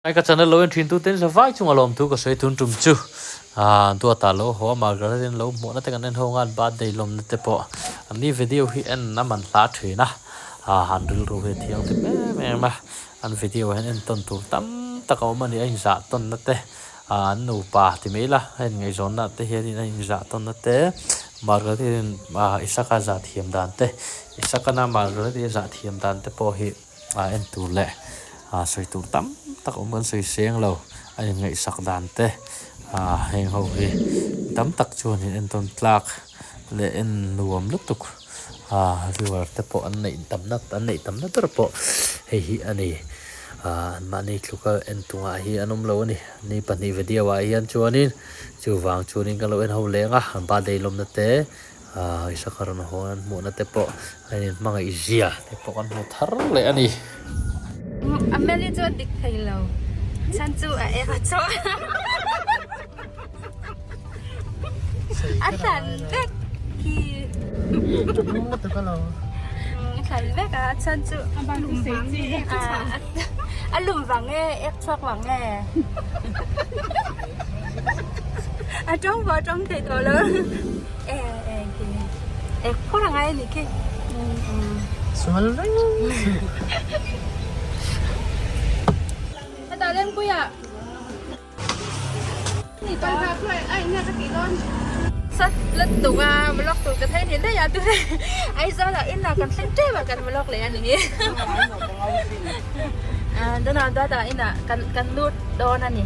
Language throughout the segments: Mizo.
Ai ka channel lo en thin tu ten zavai chunga lawmthu ka sawi tun tum chu aaa duata lo haw a Margaret in lo hmuhna te kan en ho nga an birthday lawmna te pawh an ni video hi en a man hla thin a aa han rilru hi a thianghlim em em a an video ah hian entawn tur tam tak a awm a ni a inzah tawnna te aa an nupa ti mai ila a inngaihzawnna te hianin a inzah tawnna te Margaret in aa Isaka zah thiam dan te Isaka na Margaret i zah thiam dan te pawh hi. A en tur leh a sawi tur tam tak awm kan sawi seng lo a inngaihsak dan te ah heng ho hi tam tak chuan in entawn tlak leh en nuam lutuk ah viewer te pawh an neih tam na an neih tam na ber pawh hei hi a ni ah an mahni tluka en tungah hi an awm lo a ni ni pahnih video ah hian chuanin chuvang chuanin kan lo en ho leng a birthday lawmna te. Aaa Isaka rawn haw an hmuhna te pawh a in hmangaih zia te pawh kan hmu thar leh a ni. A hmel hi chu a dik thei lo chhan chu a ek a chaw a thlan vek khi a thlan vek a chhan chu a lum vang nge ek chhuak vang nge a tawng pawh a tawng thei tawh lo. E e khi e phur angai a nih khi Sual reng Hetah Rempuia Ni tan kha khuai ai nge ka tih dawn Sat let tuk a vlog tur ka thei ni daih a tuna Aizawl ah inah kan thleng tep a kan vlog leh a ni hi Tunah data inah kan kan lut dawn a ni.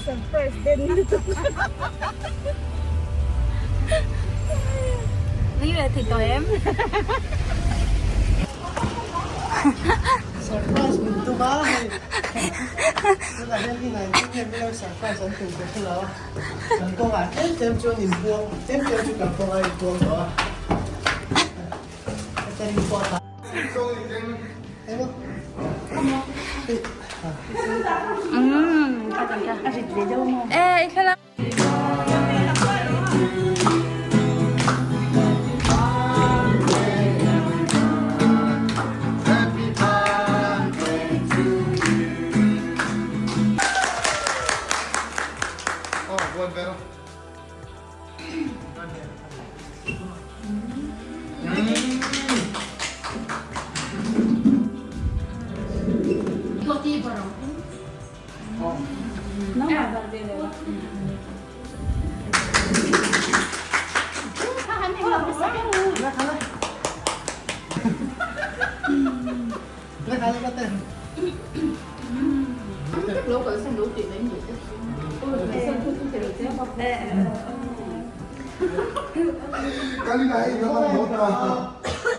Surprise den lutuk. Ni ve thei tawh em? Surprise min tum a hei. Tunah hian inah in tum hian min lo surprise an tum ka hre lo a. Kan kawngah tlem tlem chuan inbuang tlem tlem chu kan kawngah inbuang tawh a. Catering pawh a ta.